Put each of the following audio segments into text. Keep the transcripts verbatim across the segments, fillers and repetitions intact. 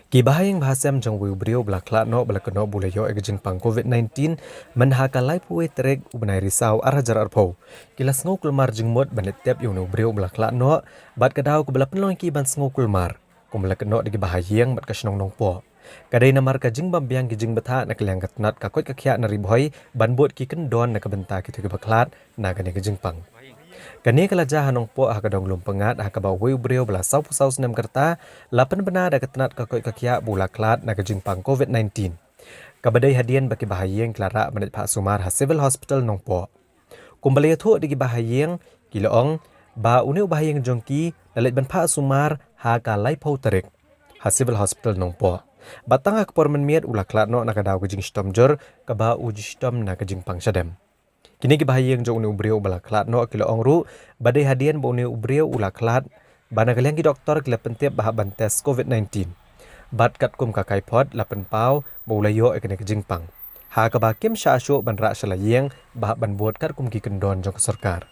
Ki bahaïing bahasem jong uwei u briew ba la khlad noh ba la kynnoh ba u la ïoh ïa ka jingpang covid nineteen, mynha ka laiphew wei tarik u bnai Risaw ar hajar arphew, ki la sngew kulmar jingmut ban leit tep ïa une u briew ba la khlad noh, bad ka daw kaba la pynlong ïa ki ban sngew kulmar, kumba la kynnoh da ki bahaïing bad ka shnong Nongpoh, ka dei namar ka jingbym biang ki jingbthah na ka liang ka tnat ka koit ka khiah na Ri Bhoi ban bud ki kyndon na ka bynta kito kiba khlad na kane ka jingpang. Kane ka la jia ha Nongpoh ha ka dong Lumpyngngad, ha kaba uwei u briew ba la sawphew saw snem ka rta la pynbna da ka tnat ka koit ka khiah ba u la khlad na ka jingpang covid nineteen, kaba dei hadien ba ki bahaïing ki la rah ban leit phah sumar ha Civil Hospital Nongpoh. Kumba la ïathuh da ki bahaïing, ki la ong ba une u bahaïing jong ki la leit ban phah sumar ha ka laiphew tarik ha Civil Hospital Nongpoh, bad tang ha ka por mynmiet u la khlad noh na ka daw ka jingshitom jur kaba u ju shitom na ka jingpang shadem. Kine ki bahaïing jong une u briew ba la khlad noh ki la ong ruh ba dei hadien ba une u briew u la khlad, ba na ka liang ki doktor ki la pyntip ba hap ban test covid nineteen, bad katkum ka kaiphod la pynpaw ba u la ïoh ïa kane ka jingpang, ha kaba kim shah shuh ban rah sha la ïing ba hap ban bud katkum ki kyndon jong ka sorkar.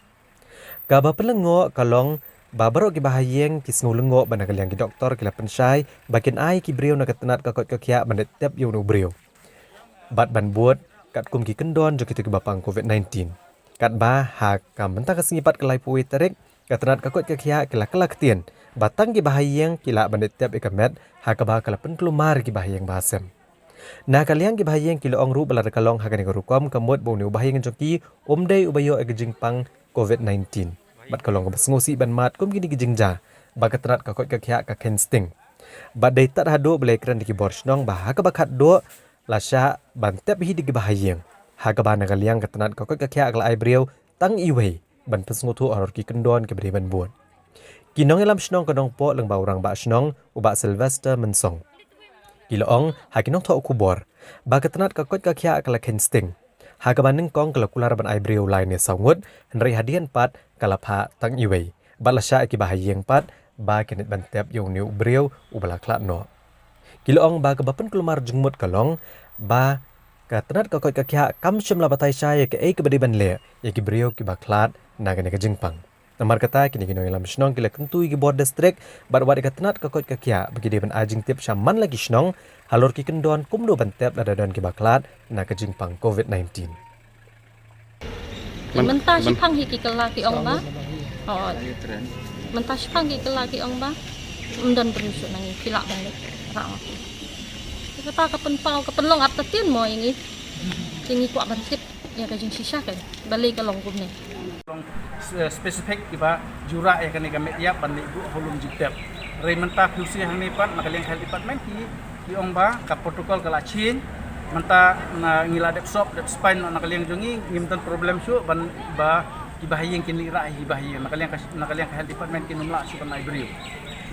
Kaba pynlyngngoh ka long ba baroh ki bahaïing ki sngew lyngngoh ba na ka liang ki doktor ki la pynshai ba kin ai ki briew na ka tnat ka koit ka khiah ban leit tep ïa une u briew bad ban bud katkum ki kyndon jong kito kiba pang covid nineteen. Katba ha ka mynta ka sngi pat ka laiphew wei tarik, ka tnat ka koit ka khiah ki la kylla ktien ba tang ki bahaïing ki lah ban leit tep ïa ka met, ha kaba ka la pynkulmar ïa ki bahaïing bahasem. Na ka liang ki bahaïing ki la ong ruh ba lada ka long ha kane ka rukom ka mut ba une u bahaïing jong ki um dei uba ïoh ïa ka jingpang covid nineteen, bad ka long kaba sngewsih ban mad kum kine ki jingjia ba ka tnat ka koit ka khiah ka kheiñ sting, bad dei tad haduh ba la ïakren da ki bor shnong ba ha kaba khatduh la shah ban tep hi da ki bahaïing, ha kaba na ka liang ka tnat ka koit ka khiah ka la ai briew tang iwei ban pynsngewthuh halor ki kyndon kiba dei ban bud. Ki nongïalam shnong ka Nongpoh lyngba u Rangbah Shnong u Bah Sylvester Mynsong, ki la ong ha ki nongthoh khubor ba ka tnat ka koit ka khiah ka la kheiñ sting, ha kaba nyngkong ka la kular ban ai briew lai ne saw ngut, hynrei hadien pat ka la phah tang iwei, bad la shah ïa ki bahaïing pat ba kin leit ban tep ïa une u briew uba la khlad noh. Ki la ong ba kaba pynkulmar jingmut ka long ba ka tnat ka koit ka khiah kam shym la batai shai ïa kaei kaba dei ban leh ïa ki briew kiba khlad na kane ka jingpang. Namar kata kine ki nongïalam shnong ki la kyntu ïa ki bor district bad wat ïa ka tnat ka koit ka khiah ba ki dei ban ai jingtip sha man la ki shnong halor ki kyndon kumno ban tep lada don kiba khlad na ka jingpang covid nineteen. Mynta shiphang hi ki kylla ki ong ba. Oh. Mynta shiphang ki kylla ki ong ba. Ym don briew shuh na ngi, phi lah ban leit rah ma phi. Kata ka pynpaw ka pynlong artatien mo ïa ngi. Ki ngi kwah ban tip ïa ka jingshisha kan. Balei ka long kumne. Long, eh, specific kiba ju rah ïa kane ka met ïap ban leit buh ha u lum jingtep. Hynrei mynta phi shu hangne pat na ka liang ka health department ki Ki ong ba ka protocol ka la change. Mynta na ngi la dep sop, dep spine na ka liang jong ngi, ngim don problem shuh ban ba ki bahaïing kin leit rah hi bahaïing na ka liang ka, na ka liang ka health department kin ym lah shuh ban ai briew.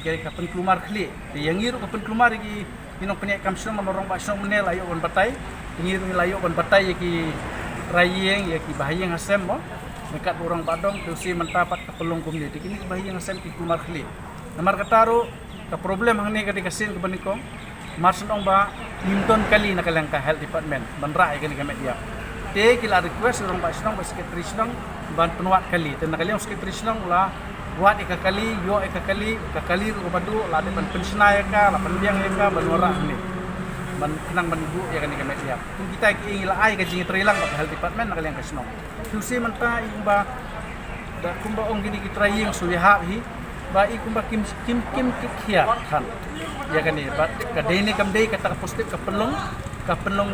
Ki ka pynkulmar khlieh. Te ïa ngi ruh ka pynkulmar ïa ki, ki nongpynïaid kam shnong, ma nong rangbah shnong mynne la ïoh ban batai. Ngi ruh ngi la ïoh ban batai ïa ki trai ïing, ïa ki bahaïing hasem mo. Ngi kat u rangbah dong, te u shu mynta pat ka pynlong kumne. Te kine ki bahaïing hasem ki kulmar khlieh. Namar kata ruh ka problem hangne ka dei ka sien kaba nyngkong. Mar shen ong ba ngim don kali na ka liang ka health department ban rah ïa kane ka met ïap. Te ki la request u rangbah shnong bad secretary shnong ban pynwad kali. Te na ka liang u secretary shnong u la wad ïa ka kali, ïoh ïa ka kali, ka kali ruh kaba duh la dep ban pynshna ïa ka, la pynbiang ïa ka ban wanrah hangne. Ban khnang ban buh ïa kane ka met ïap. Kum kita ki ngi la ai ka jingïatreilang bad ka health department na ka liang ka shnong. Phi shu mynta ïa kumba da kumba ong kine ki trai ïing shu ïahap hi ba ïa kumba kim kim kim ki khia than ïa kane ba ka dei ne kam dei kata ka positive ka pynlong, ka pynlong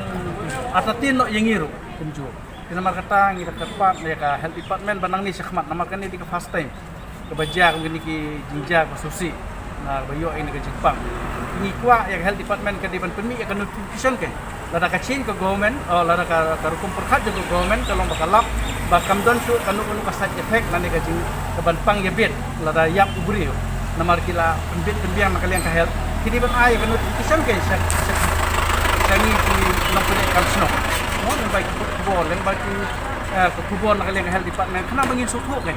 artatien noh ïa ngi ruh kumjuh. Te namar kata ngi da kyrpad ïa ka health department ba nangne shakhmat namar kane dei ka first time kaba jia kum kine ki jingjia ka shuh shuh na ba ïoh ïa kane ka jingpang. Ngi kwah ïa ka health department ka dei ban pynmih ïa ka notification ka. Lada ka change ka government, oh, lada ka, ka rukom pyrkhat jong ka government ka long ba ka lap ba kam don shuh kano kano ka side effect lane ka jing ka ban pang ïa bit lada ïap u briew. Namar ki la pynbit pynbiang na ka liang ka health. Ki dei ban ai ïa ka notification ka sha, sha, sha ngi ki nongpynïaid kam shnong. Mo, lyngba ki khubor, lyngba ki, eh, ka khubor na ka liang ka health department. Khnang ba ngin sngewthuh ka.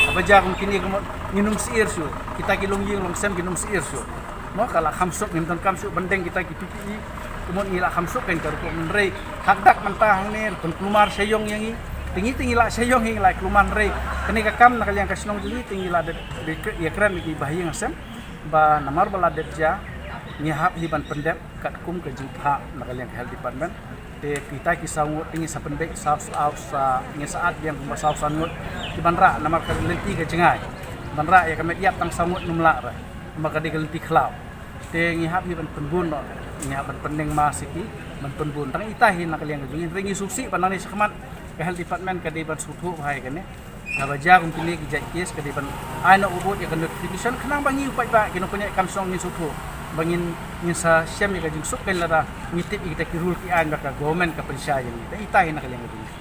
Haba jia kum kine ka mut ngin ym syier shuh. Kita ki longïing longsem ngin ym syier shuh. Mo, ka la kham suk, ngim donkam shuh ban deng kita ki P P E. Ka mut ngi la kham suk kein ka rukom, hynrei hakdak mynta hangne pynkulmar sha ïong ïa ngi. Te ngi te ngi la sha ïong ïa ngi la kulmar hynrei kane ka kam na ka liang ka shnong jong ngi te ngi la dep ïakren ïa ki bahaïing hasem ba namar ba la dep jia Ngi hap hi ban pyndep katkum ka jingphah na ka liang ka health department. Te kita ki saw ngut te ngi sa pynbeit saw saw sa ngi sa at biang kumba saw saw ngut ki ban rah namar ka lynti ka jngai. Ban rah ïa ka met ïap tang saw ngut nym lah re. Namar ka dei ka lynti khlaw. Te ngi hap hi ban pynbun noh. Ngi hap ban pynning ma siki ban pynbun tang ita hi na ka liang ka jong ngi. Ngi sngewsih ban nangne shakhmat ka health department ka dei ban sngewthuh bha ïa kane. Haba jia kum kine ki jait case ka dei ban ai noh u bud ïa ka notification khnang ba ngi u paidbah ki nongpynïaid kam shong ngin sngewthuh ba ngin ngin sa shem ïa ka jingsuk kein lada ngi tip ïa kita ki rule ki aiñ ba ka government ka pynshai ïa ngi. Te ita hi na ka liang ka jong ngi.